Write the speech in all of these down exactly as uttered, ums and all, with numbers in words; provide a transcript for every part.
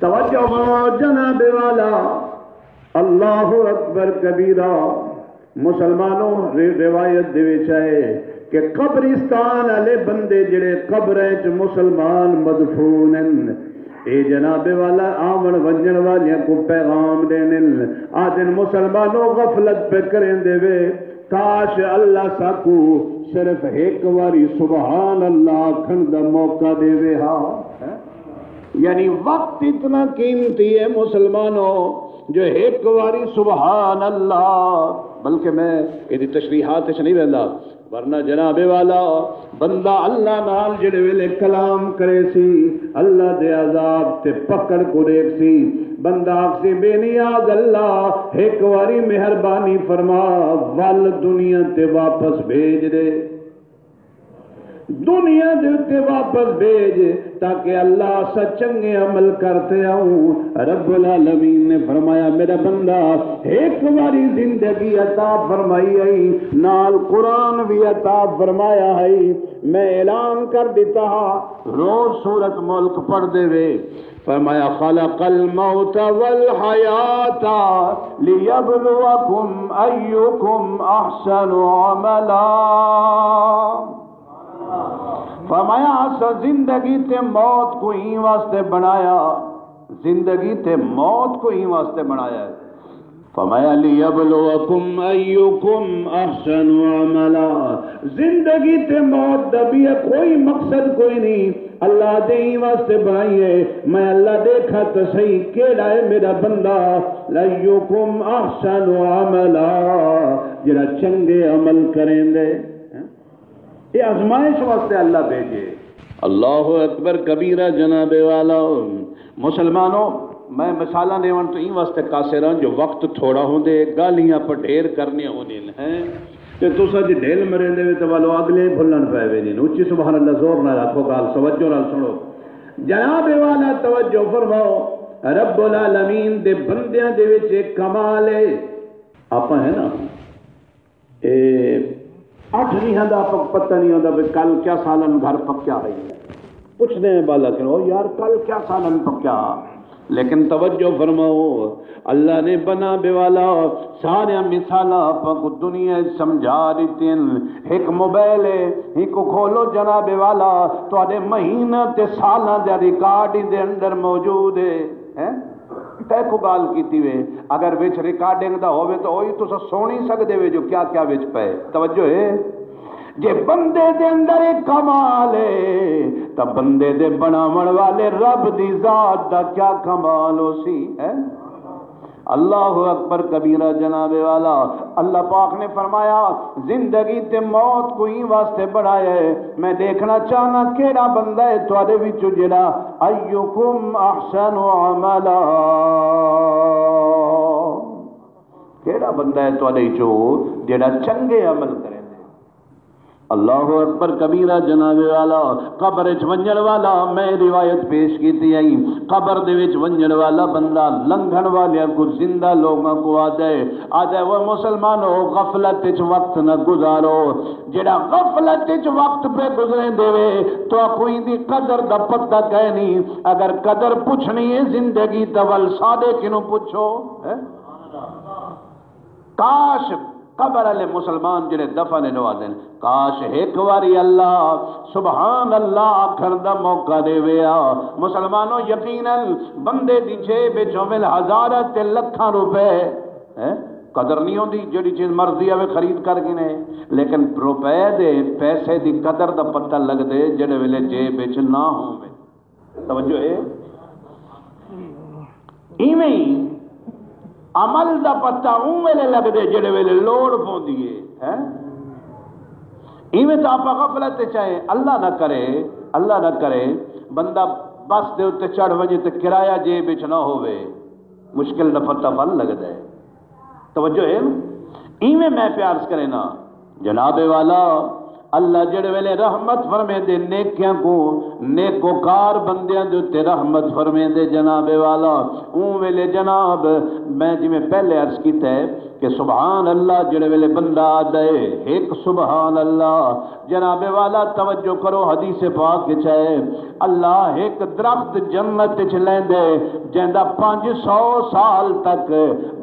توجہ فرماؤ جناب والا، اللہ اکبر کبیرہ۔ مسلمانوں، ر-، روایت دے وچ آئے کہ قبرستان والے بندے جڑے قبراں وچ مسلمان مدفون ہن، اے جناب والا آون ونجن والیاں کو پیغام ݙیندن، آدن مسلمانوں غفلت پہ کریندے وے، کاش اللہ ساکو صرف ہک واری سبحان اللہ آکھن دا موقع ݙیوے ہا۔ یعنی وقت اتنا قیمتی ہے مسلمانوں، جو ہک واری سبحان اللہ، بلکہ میں ایندی تشریحات وچ نہیں ویندا، ورنہ جناب والا، بندہ اللہ نال جڑے ویلے کلام کرے سی، اللہ دے عذاب تے پکڑ کو ݙیکھ سی، بندہ آکھ سی، بے نیاز اللہ، ہک واری مہربانی فرما، ول دنیا تے واپس بھیج دے۔ دنیا دے اتے واپس بھیج، تاکہ اللہ اساں چنگے عمل کر تے آؤں۔ رب العالمین نے فرمایا، میرا بندہ، ایک واری زندگی عطا فرمائی ہے، نال قرآن بھی عطا فرمایا ہے۔ میں اعلان کر دیتا ہا، روز سورت ملک پڑھ دے وے۔ فرمایا، خلق الموت والحیات لیبلوکم ایکم احسن عملا۔ فرمایا، اساں زندگی تے موت کو ایں واسطے بنایا، زندگی تے موت کو ایں واسطے بنایا ہے۔ فرمایا، لیبلوکم ایکم احسن عملا۔ زندگی تے موت دا بھی کوئی مقصد کوئی نہیں، اللہ دے ایں واسطے بنائی ہے، میں اللہ دیکھا تو صحیح کیڑا ہے میرا بندہ، ایکم احسن عملا، جڑا چنگے عمل کریندے۔ اے آزمائش واسطے اللہ بھیجے۔ اللہ اکبر کبیرہ جناب والا۔ مسلمانوں، میں مثالاں ݙیوݨ توں ایں واسطے قاصر ہاں جو وقت تھوڑا ہوندے، ڳالھیں اپاں ڈھیر کرݨیاں ہوندین ہیں۔ تے تساں جے ڈھل مریندے وے تے ولو اڳلے بھلݨ پئے ویندین۔ اچی سبحان اللہ زور نال آکھو، ڳالھ توجہ نال سݨو۔ جناب والا توجہ فرماؤ، رب العالمین دے بندیاں دے وچ ایک کمال ہے۔ آپاں ہے نا، اے اٹھ ݙینہاں دا پ-، پتہ نہیں ہوندا بھئی کل کیا سالن گھر پکیا ہئی۔ پچھدے ہیں بالا کنوں، او یار کل کیا سالن پکیا؟ لیکن توجہ فرماؤ، اللہ نے بنا بے والا سارے مثالاں آپاں کو دنیا وچ سمجھا ݙتین۔ ہک موبائل ہے، ہک کھولو جناب والا، تہاݙے مہینہ تے سالاں دا ریکارڈ ہی دے اندر موجود ہے۔ ہیں؟ تیکوں ڳالھ کیتی وے، اگر وچ ریکارڈنگ دا ہووے تاں اوہی تساں سݨی سڳدے وے جو کیا کیا وچ پئے۔ توجہ ہے؟ جے بندے دے اندر اے کمال ہے تاں بندے دے بݨاوݨ والے رب دی ذات دا کیا کمال ہوسی، ہیں؟ اللہ اکبر کبیرہ جناب والا۔ اللہ پاک نے فرمایا، زندگی تے موت کو ایں واسطے بݨایا ہے، میں ݙیکھݨا چاہنا کیڑا بندہ ہے تہاݙے وچوں جڑا، ایکم احسن عملا، کیڑا بندہ ہے تہاݙے وچوں جڑا چنگے عمل کریندے۔ اللہ اکبر کبیرہ جناب والا۔ قبر وچ ونڄݨ والا، میں روایت پیش کیتی آئی، قبر دے وچ ونڄݨ والا بندہ لنگھݨ والیاں کو، زندہ لوگاں کو آہدا ہے، آہدا ہے، او مسلمانو، غفلت وچ وقت نہ گزارو۔ جڑا غفلت وچ وقت پہ گزریندے وے، تہاکوں ایندی قدر دا پتہ کائنی۔ اگر قدر پچھݨی ہے زندگی تاں ول ساݙے کنوں پچھو، ہیں؟ کاش قبر والے مسلمان جڑے دفن ہن، او آہدن، کاش ہک واری اللہ، سبحان اللہ آکھݨ دا موقع ݙیوے آ۔ مسلمانو، یقیناً بندے دی جیب وچ ہوون ہزاراں تے لکھاں روپے، ہیں؟ قدر نہیں ہوندی، جڑی چیز مرضی آوے خرید کر گھنے، لیکن روپے دے، پیسے دی قدر دا پتہ لڳدے جڑے ویلے جیب وچ نہ ہووے۔ توجہ ہے؟ ایویں ہی عمل دا پتہ اوں ویلے لڳدے جڑے ویلے لوڑ پوندی ہے، ہیں؟ ایویں تاں آپاں غفلت وچ ہیں، اللہ نہ کرے، اللہ نہ کرے، بندہ بس دے اُتے چڑھ ونڄے تے کرایہ جیب وچ نہ ہووے، مشکل دا پتہ ول لڳدا ہے۔ توجہ ہے نا؟ ایویں میں پیا عرض کرے نا، جناب والا، اللہ جڑے ویلے رحمت فرمیندے نیکیاں کو، نیکوکار بندیاں دے اتے رحمت فرمیندے جناب والا۔ اوں ویلے جناب، میں جویں پہلے عرض کیتا ہے کہ سبحان اللہ جڑے ویلے بندہ آدھے، ایک سبحان اللہ، جناب والا توجہ کرو، حدیث پاک وچ ہے، اللہ ایک درخت جنت وچ لیندے، جیندا پنج سو سال تک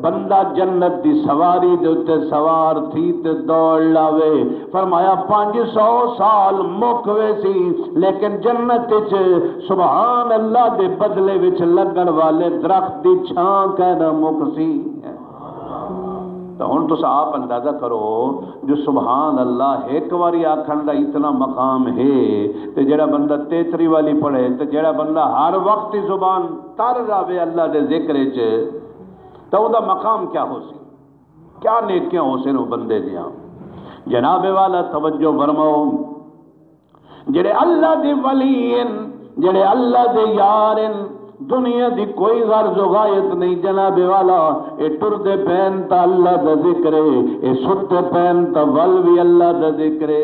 بندہ جنت دی سواری دے اتے سوار تھی تے دوڑ لاوے۔ فرمایا، پنج سو سال مک ویسی، لیکن جنت وچ سبحان اللہ دے بدلے وچ لگن والے درخت دی چھاں کائنا مکسی۔ تو ہن تساں آپ اندازہ کرو جو سبحان اللہ ایک واری آکھن دا اتنا مقام ہے، تے جڑا بندہ تیتری والی پڑھے، تے جڑا بندہ ہر وقت ہی زبان تر رہے اللہ دے ذکر وچ، تو او دا مقام کیا ہو سی؟ کیا نیکیاں ہو سن او بندے دیاں؟ جناب والا توجہ فرماؤ، جڑے اللہ دے ولی ہن، جڑے اللہ دے یار ہن، دنیا دی کوئی غرض و غایت نہیں۔ جناب والا، اے ٹردے پین تا اللہ دا ذکر ہے، اے ستے پین تا ول وی اللہ دا ذکر ہے۔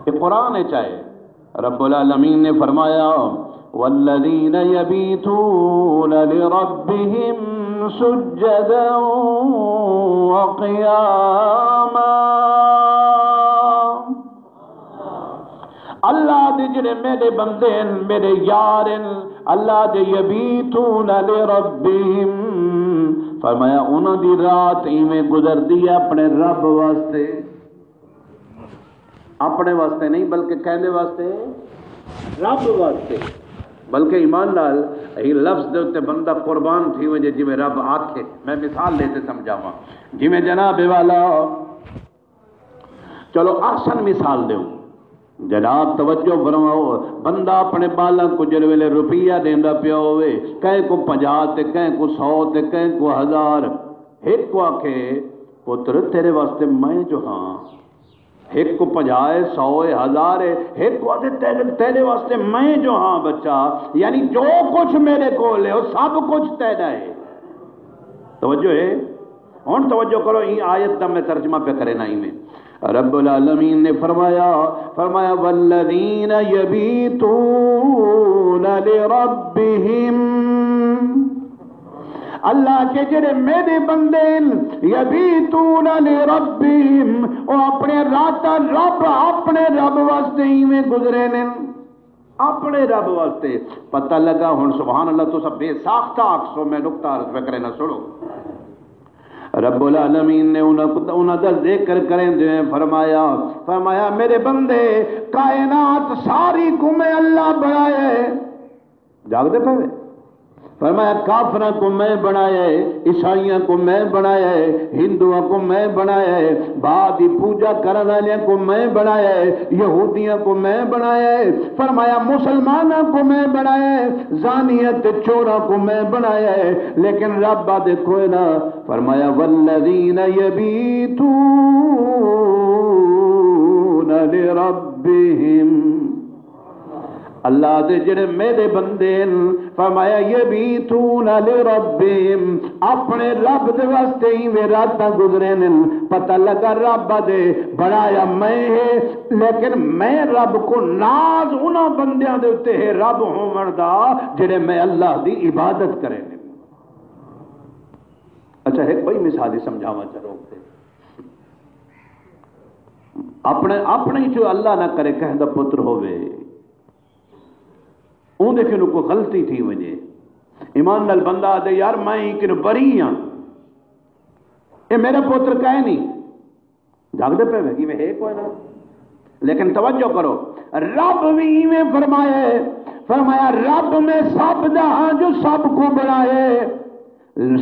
اے قرآن وچ آئے، رب العالمین نے فرمایا، والذین یبیتون لربہم سجدا وقیاما۔ اللہ دے جڑے میرے بندے ہیں، میرے یار ہیں، اللہ دے، یبیتون لربہم، فرمایا انہاں دی رات ایویں گزردی ہے اپنے رب واسطے، اپنے واسطے نہیں بلکہ کہندے واسطے، رب واسطے۔ بلکہ ایمان نال ہی لفظ دے اتے بندہ قربان تھی ونجے، جویں رب آکھے۔ میں مثال لے تے سمجھاواں، جویں جناب والا، چلو احسن مثال دیو، جناب توجہ فرماؤ، بندہ اپنے بالاں کو جڑے ویلے روپیہ دیندا پیا ہوئے، کہیں کو پنجاہ تے، کہیں کو سو تے، کہیں کو ہزار، ایک کو آکھے، پتر تیرے واسطے میں جو ہاں، ایک کو پنجاہ ہے، سو ہے، ہزار ہے، ایک کو آکھے، تیرے، تیرے واسطے میں جو ہاں بچہ، یعنی جو کچھ میرے کول ہے، وہ سب کچھ تیرا ہے۔ توجہ ہے؟ ہن توجہ کرو، ایں آیت دا میں ترجمہ پہ کرے نہ ایویں۔ رب العالمین نے فرمایا، فرمایا، والذین یبیتون لربہم، اللہ کے جڑے میرے بندے ہیں، یبیتون لربہم، او اپنے راتاں رب، اپنے رب واسطے ایویں گزرے نے۔ اپنے رب واسطے۔ پتہ لگا ہن، سبحان اللہ، تساں بے ساختہ آکھسو، میں نقطہ عرض پہ کرے نہ سنو۔ رب العالمین نے انہاں کو، انہاں دا ذکر کریں دے فرمایا، فرمایا، میرے بندے، کائنات ساری کو میں اللہ بنایا ہے۔ جاگ دے پے؟ فرمایا، کافراں کو میں بنایا ہے، عیسائیاں کو میں بنایا ہے، ہندوؤں کو میں بنایا ہے، بعد دی پوجا کرن والیاں کو میں بنایا ہے، یہودیاں کو میں بنایا ہے۔ فرمایا، مسلماناں کو میں بنایا ہے، زانیاں تے چوراں کو میں بنایا ہے، لیکن رب آدھے کوئی نہ۔ فرمایا، والذین یبیتون لربہم، اللہ دے جڑے میرے بندے ہیں، فرمایا، یبیتون لربہم، اپنے رب دے واسطے ہی وے راتاں گزرے نے۔ پتہ لگا رب دے بنایا میں ہے، لیکن میں رب کو ناز انہاں بندیاں دے اتے ہے رب ہوون دا، جڑے میں اللہ دی عبادت کرے نے۔ اچھا، ایک بڑی مثال ہی سمجھاواں چلو تے۔ اپنے، اپنے چ اللہ نہ کرے، کہیں دا پتر ہووے، اون دے کنوں کوئی غلطی تھی ونجے، ایمان نال بندہ آدھے، یار میں ایں کنوں بری ہاں، اے میرا پتر کائے نہیں۔ جاگدے پے وے، ایویں ہے کوئی نہ۔ لیکن توجہ کرو، رب بھی ایویں فرمایا ہے، فرمایا، رب میں سب دا ہاں جو سب کو بنائے،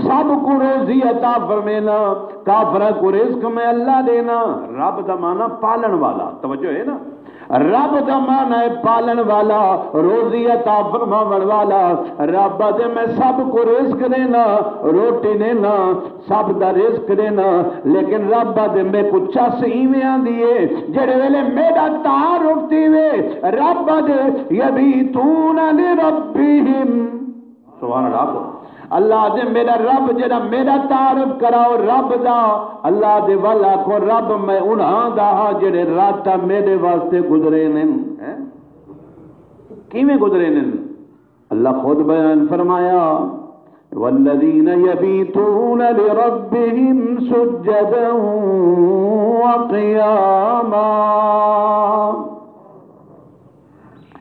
سب کو روزی عطا فرمینا، کافراں کو رزق میں اللہ دینا۔ رب دا معنی پالن والا، توجہ ہے نا؟ رب دا معنی ہے پالن والا، روزی عطا فرماون والا۔ رب آدھے میں سب کو رزق دینا، روٹی دینا، سب دا رزق دینا، لیکن رب آدھے میکوں چس ایویں آندی ہے، جڑے ویلے میڈا تعارف تھیوے، رب آدھے یبیتون لربہم۔ سبحان اللہ آکھو۔ اللہ دے میرا رب، جڑا میرا تعارف کراؤ رب دا۔ اللہ دے ول آکھو، رب میں انہاں دا ہاں جڑے راتاں میرے واسطے گزرے نن۔ ہیں؟ کیویں گزرے نن؟ اللہ خود بیان فرمایا، والذین یبیتون لربہم سجدا وقیاما۔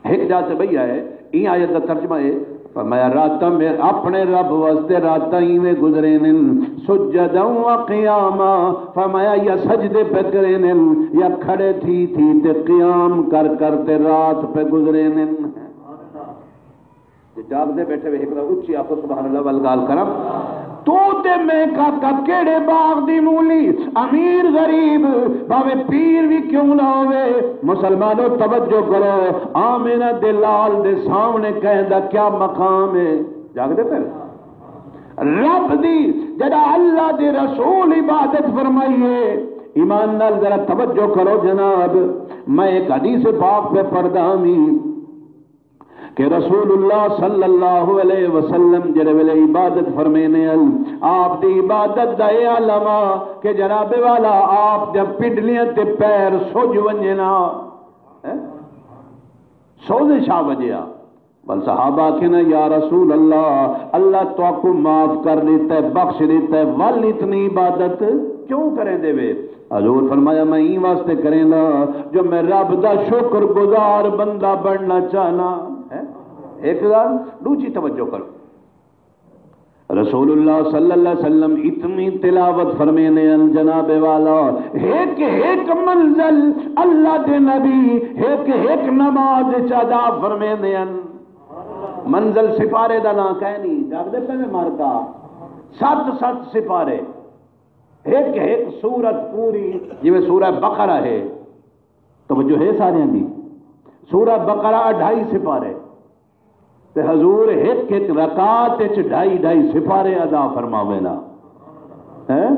ہک جا تے ٻئی آئے، ایں آیت دا ترجمہ ہے، فرمایا راتاں میں اپنے رب واسطے راتاں ایویں گزرے نن، سجدا و قیاما، فرمایا یا سجدے پہ کرے نن، یا کھڑے تھی تھی تے قیام کر کر تے رات پہ گزرے نن۔ جے جاڳدے ٻیٹھے وے، ہک ٻار اچی آکھو، سبحان اللہ، ول ڳالھ کراں۔ توں تے میں کاکا کیڑھے باغ دی مولی، امیر غریب، بھاویں پیر وی کیوں نہ ہووے، مسلمانو توجہ کرو، آمنہ دے لال دے سامݨے کہیں دا کیا مقام ہے؟ جاڳدے پئے؟ رب دی، جݙاں اللہ دے رسول عبادت فرمائی ہے، ایمان نال ذرا توجہ کرو جناب، میں ہک حدیث پاک پہ پڑھدا ہاں۔ کہ رسول اللہ صلی اللہ علیہ وسلم جڑے ویلے عبادت فرمیندے ہن، آپ دی عبادت دا اے عالم آ کہ جناب والا آپ دیاں پنڈلیاں تے پیر سج ونڄن آ، ہیں؟ سوزش آ ونڄے آ۔ بل صحابہ آکھن، یا رسول اللہ، اللہ تہاکوں معاف کر ݙتا ہے، بخش ݙتا ہے، ول اتنی عبادت کیوں کریندے وے؟ حضور فرمایا، میں ایں واسطے کرینداں جو میں رب دا شکر گزار بندہ بݨنا چاہنا۔ ہیں؟ ہک ڳالھ، ݙوجھی توجہ کرو۔ رسول اللہ صلی اللہ علیہ وسلم اتنی تلاوت فرمیندے ہن جناب والا، ہک ہک منزل اللہ دے نبی ہک ہک نماز اچ ادا فرمیندے ہن۔ منزل سپارے دا ناں کائنی، جاڳدے پئے وے مارکا؟ ست ست سپارے۔ ہک ہک سورت پوری، جیویں سورہ بقرہ ہے، توجہ ہے ساریاں دی؟ سورہ بقرہ اڈھائی سپارے، تے حضور ہک ہک رکعت اچ ڈھائی ڈھائی سپارے ادا فرماوینا۔ ہیں؟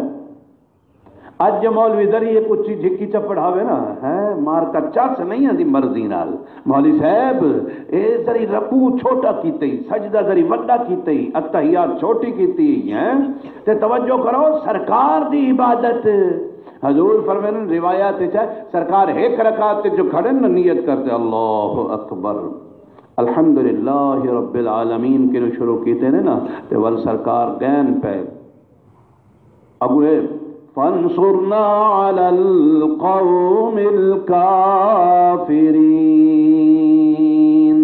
اڄ جو مولوی ذری ہک اچی جھکی چا پڑھاوے نا، ہیں، مارکا چس نہیں آندی مرضی نال۔ مولوی صاحب، اے ذری رکوع چھوٹا کیتے ہی، سجدہ ذری وݙا کیتے ہی، التحیات چھوٹی کیتی ہی، ہیں؟ تے توجہ کرو، سرکار دی عبادت۔ حضور فرمیندن، روایات اچ ہے، سرکار ہک رکعت تے جو کھڑن نا، نیت کردے، اللہ اکبر، الحمدللہ رب العالمین کنوں شروع کیتے نے نا، تے ول سرکار ڳئن پئے۔ اڳوں ہے، فانصرنا علی القوم الکافرین۔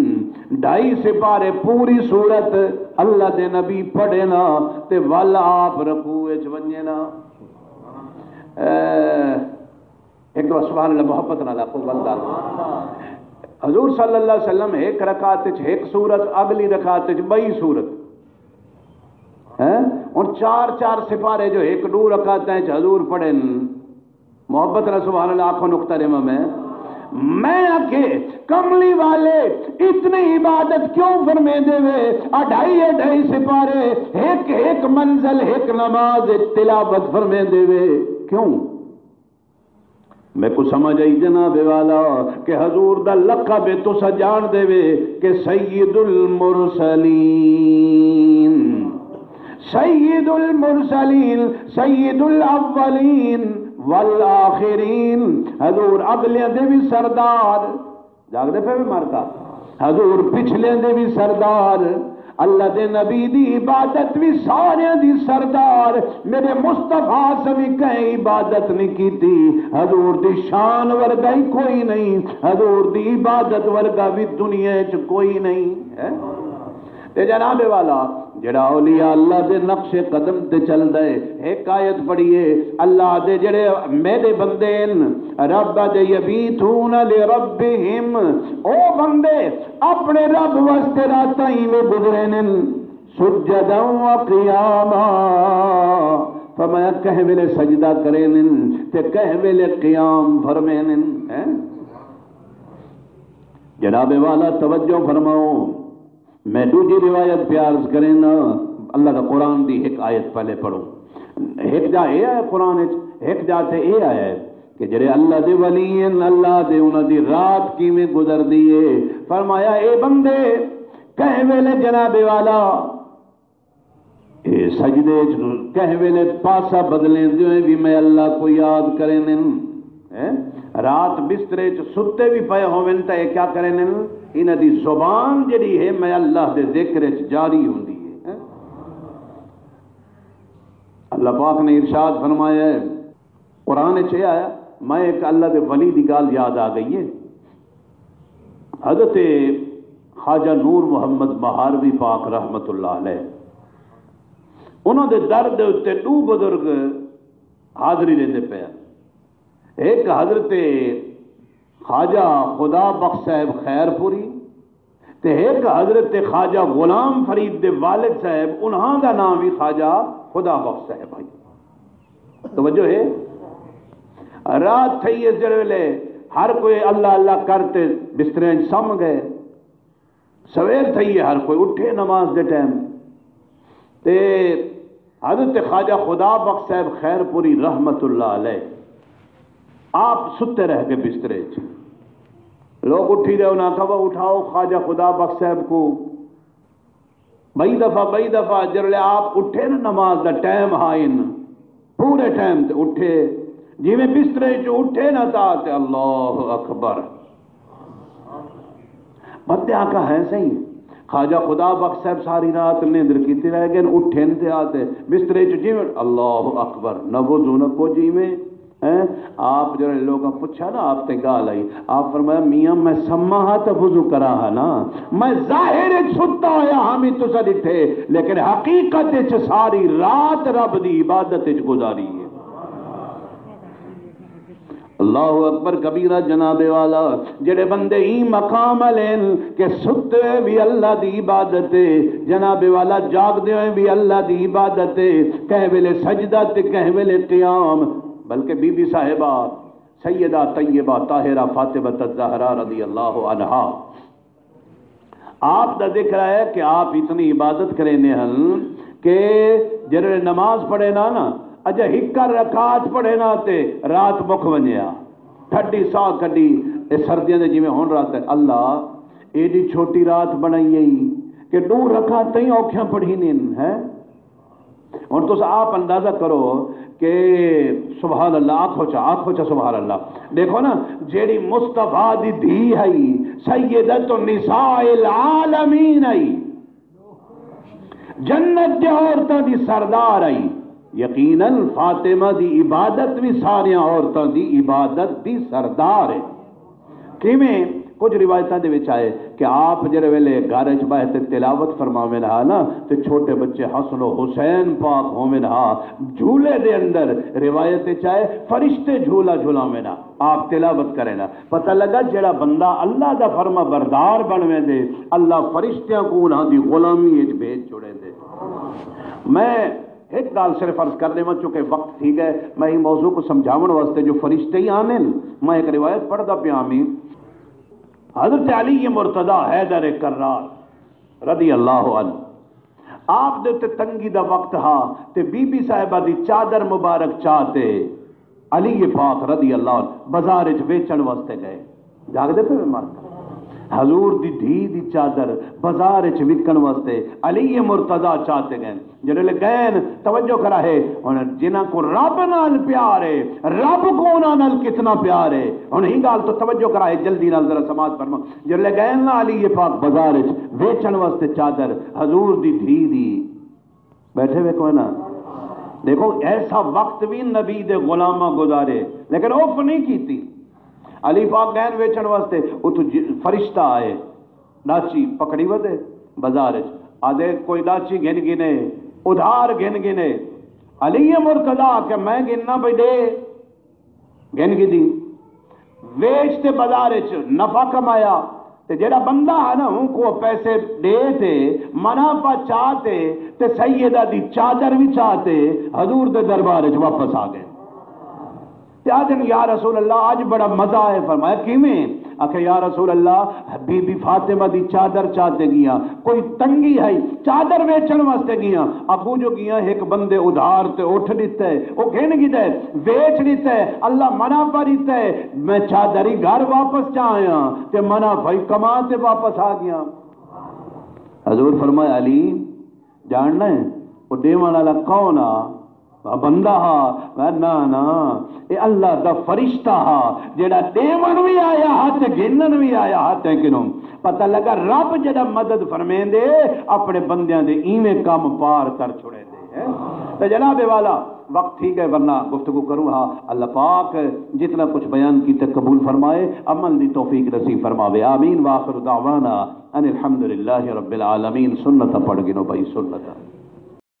ڈھائی سپارے پوری سورت اللہ دے نبی پڑھے نا تے ول آپ رکوع اچ ونڄے نا۔ اے، ہک دفعہ سبحان اللہ محبت نال آکھو، ول ڳالھ۔ حضور صلی اللہ علیہ وسلم ہک رکعت اچ ہک سورت، اڳلی رکعت اچ ٻئی سورت۔ ہیں؟ ہݨ چار چار سپارے جو ہک ݙو رکعتاں اچ حضور پڑھن۔ محبت نال سبحان اللہ آکھو، نقطہ ݙیواں میں۔ میں آکھے، کملی والے، اتنی عبادت کیوں فرمیندے وے؟ اڈھائی اڈھائی سپارے، ہک ہک منزل، ہک نماز اچ تلاوت فرمیندے وے۔ کیوں؟ میکوں سمجھ آئی جناب والا کہ حضور دا لقب ہے، تساں ڄاݨدے وے کہ سید المرسلین، سید المرسلین، سید الاولین والآخرین، حضور اڳلیاں دے وی سردار۔ جاڳدے پئے وے مارکا؟ حضور پچھلے دے وی سردار، اللہ دے نبی دی عبادت وی ساریاں دی سردار۔ میرے مصطفیٰ سویں کہیں عبادت نہیں کیتی، حضور دی شان ورگا ہی کوئی نہیں، حضور دی عبادت ورگا وی دنیا اچ کوئی نہیں ہے۔ تے جناب والا، جڑا اولیاء اللہ دے نقش قدم تے چلدا ہے، ہک آیت پڑھیے، اللہ دے جڑے میرے بندے ہن، رب دے یبیتون لربہم، او بندے اپنے رب واسطے راتاں ایویں گزرے نن، سجدا و قیاما، فرمایا کہیں ویلے سجدہ کرے نن تے کہیں ویلے قیام فرمے نن، ہیں؟ جناب والا توجہ فرماؤ۔ میں ݙوجھی روایت پیا عرض کرینداں، اللہ دا قرآن دی ہک آیت پہلے پڑھو۔ ہک جا اے آیا قرآن اچ، ہک جا تے اے آیا ہے کہ جڑے اللہ دے ولی ہن، اللہ دے انہاں دی رات کیویں گزردی ہے۔ فرمایا، اے بندے، کہیں ویلے جناب والا، اے سجدے اچ کہیں ویلے پاسا بدلیندے ہوئے وی میں اللہ کوں یاد کریندن۔ ہیں؟ رات بسترے اچ ستے وی پئے ہوون تاں اے کیا کریندن؟ انہاں دی زبان جڑی ہے میں اللہ دے ذکر اچ جاری ہوندی ہے۔ ہیں؟ اللہ پاک نے ارشاد فرمایا ہے، قرآن اچ اے آیا، میں ایک اللہ دے ولی دی ڳالھ یاد آ ڳئی ہے۔ حضرت خواجہ نور محمد مہاروی پاک رحمت اللہ علیہ، انہاں دے در دے اتے ݙو بزرگ حاضری ݙیندے پئے ہن۔ ہک حضرت خواجہ خدا بخش صاحب خیر پوری تے ہک حضرت خواجہ غلام فرید دے والد صاحب، انہاں دا ناں وی خواجہ خدا بخش صاحب ہئی۔ توجہ ہے؟ رات تھئی ہے جڑے ویلے ہر کوئی اللہ اللہ کر تے بستریاں اچ سم گئے۔ سویر تھئی ہے، ہر کوئی اٹھے نماز دے ٹائم۔ تے حضرت خواجہ خدا بخش صاحب خیر پوری رحمت اللہ علیہ آپ ستے رہ گئے بسترے اچ۔ لوگ اٹھی گئے، انہاں آکھا، "وہ اٹھاؤ خواجہ خدا بخش صاحب کو۔" بئی دفعہ، بئی دفعہ جڑے آپ اٹھے نا، نماز دا ٹائم ہا ان، پورے ٹائم تے اٹھے، جیویں بسترے چوں اٹھے نا تا تے اللہ اکبر۔ بندے آکھا ہے صحیح، خواجہ خدا بخش صاحب ساری رات نیندر کیتی رہ گئے، اٹھن تے آتے بسترے چ جیویں اللہ اکبر، نہ وضو نہ کچھ، ایویں ہیں۔ آپ جڑے لوگاں پوچھا نا، آپ تے گال آئی، آپ فرمایا، "میاں میں سما ہا تے وضو کرا ہا نا، میں ظاہر اچ ستا ہویا ہاں میں تسا ڈٹھے، لیکن حقیقت اچ ساری رات رب دی عبادت اچ گزاری ہے۔" اللہ اکبر کبیرہ جناب والا۔ جڑے بندے ایں مقام والے ہن کہ ستے وی اللہ دی عبادت ہے، جناب والا جاگدے ہوئے وی اللہ دی عبادت ہے، کہیں ویلے سجدہ تے کہیں ویلے قیام۔ بلکہ بی بی صاحبہ سیدہ طیبہ طاہرہ فاطمہ الزہرا رضی اللہ عنہا، آپ دا ذکر ہے کہ آپ اتنی عبادت کریندے ہن کہ جڑے نماز پڑھے نا نا، اجا ہک رکعت پڑھے نا تے رات مک ونجے آ۔ ٹھڈی ساہ کڈی، اے سردیاں دے جویں ہن رات ہے، اللہ ایڈی چھوٹی رات بنائی ہے کہ ݙو رکعتاں ہی اوکھیاں پڑھیندن ہے۔ ہن تساں آپ اندازہ کرو کہ سبحان اللہ، آکھو چا، آکھو چا سبحان اللہ۔ ݙیکھو نا، جیڑھی مصطفیٰ دی دھی ہئی، سیدۃ النساء العالمین ہئی، جنت دے عورتاں دی سردار ہئی، یقیناً فاطمہ دی عبادت وی ساریاں عورتاں دی عبادت دی سردار ہے۔ کیویں؟ کجھ روایتاں دے وچ آئے کہ آپ جڑے ویلے گھر اچ ٻہہ تے تلاوت فرماویں ہا نا، تے چھوٹے بچے حسن و حسین پاک ہوویں ہا، جھولے دے اندر روایت اچ آئے فرشتے جھولا جھلاویں ہا، آپ تلاوت کریں ہا۔ پتہ لگا جڑا بندہ اللہ دا فرما بردار بݨ ویندے، اللہ فرشتیاں کوں انہاں دی غلامی اچ بھیج چھوڑیندے۔ میں ہک ڳالھ صرف عرض کر ݙیواں، چونکہ وقت تھی ڳئے، میں ایں موضوع کوں سمجھاوݨ واسطے جو فرشتے ہی آندن، میں ہک روایت پڑھدا پیا ہاں۔ حضرت علی مرتضیٰ حیدر کرار رضی اللہ عنہ، آپ دے اُتے تنگی دا وقت ہا تے بی بی صاحبہ دی چادر مبارک چا تے علی پاک رضی اللہ عنہ بازار اچ ویچݨ واسطے ڳئے۔ جاڳدے پئے وے مرد؟ حضور دی دھی دی چادر بازار اچ وکݨ واسطے علی مرتضیٰ چا تے ڳئے۔ جݙے لے ڳئے، توجہ کرا ہے، ہݨ جنہاں کوں رب نال پیار ہے، رب کوں انہاں نال کتنا پیار ہے۔ ہݨ ہی ڳالھ تو توجہ کرا ہے، جلدی نال ذرا سماعت فرما۔ جݙے لے ڳئے نا علی پاک بازار اچ ویچݨ واسطے چادر حضور دی دھی دی، ٻیٹھے وے کوئی نہ۔ ݙیکھو، ایسا وقت وی نبی دے غلاماں گزارے، لیکن اف نہیں کیتی۔ علی پاک ڳئے ویچݨ واسطے، اتھوں ج-، فرشتہ آئے، ݙاچی پکڑی ودے بازار اچ، آہدے، "کوئی ݙاچی گھن گھنے، ادھار گھن گھنے۔" علی مرتضیٰ آکھے، "میں گھننا پئی، ݙے۔" گھن گھدی، ویچ تے بازار اچ نفع کمایا، تے جیڑھا بندہ ہے نا، اونکوں پیسے ݙے تے منافع چا تے، تے سیدہ دی چادر وی چا تے حضور دے دربار اچ واپس آ ڳئے۔ تے آہدن، "یا رسول اللہ، اڄ بڑا مزہ ہے۔" فرمایا، "کیویں؟" آکھے، "یا رسول اللہ، بی بی فاطمہ دی چادر چا تے ڳیاں، کوئی تنگی ہئی، چادر ویچݨ واسطے ڳیاں، اڳوں جو ڳیاں ہک بندے ادھار تے اٹھ ݙتے، او گھن گھدے، ویچ ݙتے، اللہ منافع ݙتے، میں چادر ہی گھر واپس چا آیاں تے منافع ہی کما تے واپس آ ڳیاں۔" حضور فرمایا، علی، ڄاݨدا ہیں او ݙیوݨ والا کون آ؟ بندہ ہا؟ میں، نہ نہ، اے اللہ دا فرشتہ ہا، جیڑھا ݙیوݨ وی آیا ہا تے گھنݨ وی آیا ہا۔ تیں کنوں پتہ لڳا، رب جیڑھا مدد فرمیندے، اپݨے بندیاں دے ایویں کم پار کر چھوڑیندے ہیں۔ تے جناب والا، وقت تھی ڳئے، ورنہ گفتگو کروں ہا۔ اللہ پاک جتنا کچھ بیان کیتے قبول فرمائے، عمل دی توفیق نصیب فرماوے۔ آمین۔ وآخر دعوانا ان الحمد للہ رب العالمین۔ سنت پڑھ گنو بھائی، سنت۔